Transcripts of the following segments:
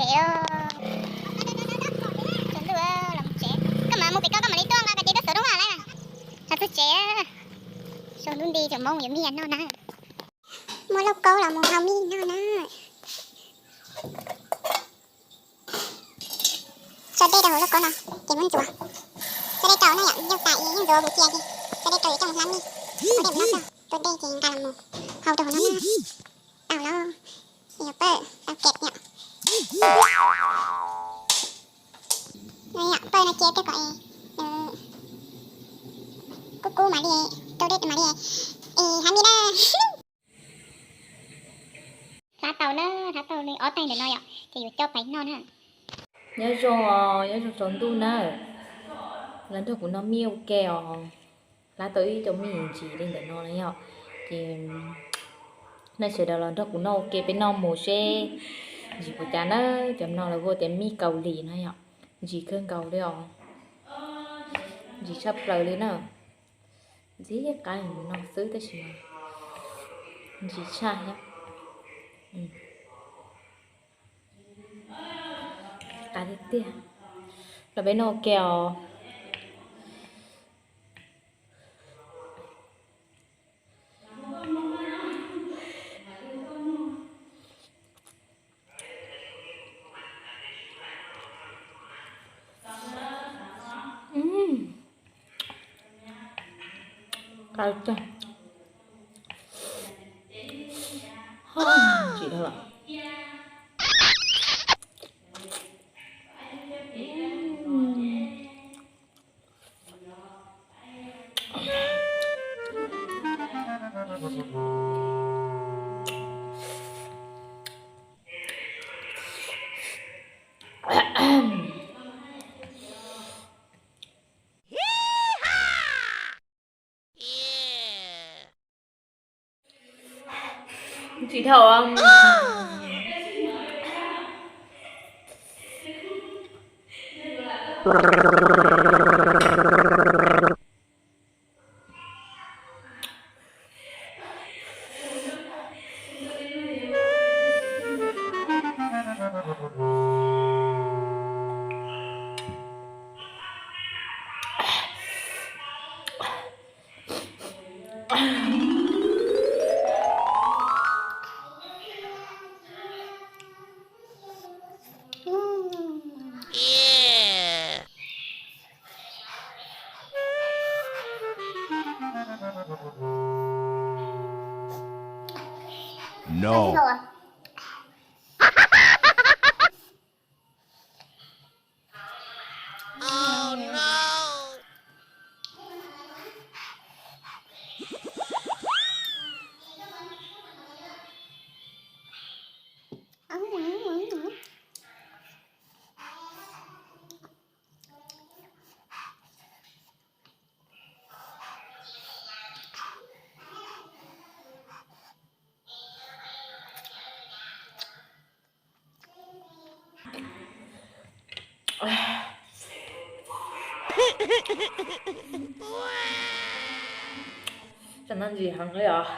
Tsev, tsaus ntuj los tsev, koj mam mus pem koj, koj mam li tuaj nqa ko ces koj xov tooj lawm. Los txog tsev, tsaus ntuj nti tseem mus yuav mij noj na. Muab lauj kaub los mus hau mij noj na. Tso dej rau hauv lauj kaub no, ces muab ntxuav. Tso dej rau na yom, yeej tas es yeej ntxuav kuv cia ces tso dej rau yuav coj mus hlab mij. Muab dej mus noj tso, tso dej ces nqa los mus hau rau hauv no na. Tau lawm, yog pawg tau kem yom. Pawg no cia peb kom es kub kub mam li rau dej mam li es hlab mij na. Hlab tau na, hlab tau li ob tais ntawm no yom, ces yuav coj pais noj na. Nyob zoo, nyob zoo tsaus ntuj na. Los nrog kuv noj mij ua ke os. Hlab tau ib co mij ntsim li ntawm no na yom. Ces nej sawv daws los nrog kuv noj ua ke peb noj mus seb ntsim puas cas na. Cov no lawv hu tias mij Kaus Lim na yom. Ntsim kawg nkaus li os. Ntsim tshaj plaws li na. Ntxim qab li no xwb tab sis ntsim tshaj thiab. Qab tiag tiag. Los peb noj ua ke os. Qab tag. Tsis dhau lawm. Tsis dhau. No. Tam no ntsim heev li os.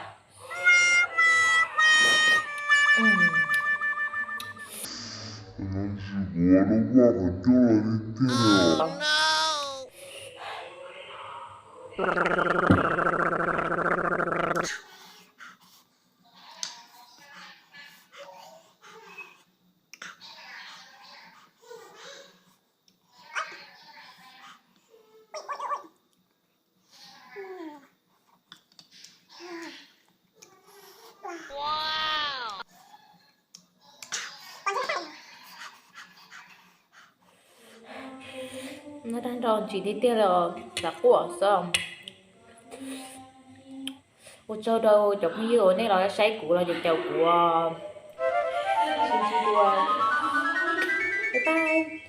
Noj tag nrho ntsim tiag tiag li os, lam quaj xwb. Ua tsaug rau cov phooj ywg uas nej los saib kuv los caum caum kuv. Sib ntsib dua. Bye bye.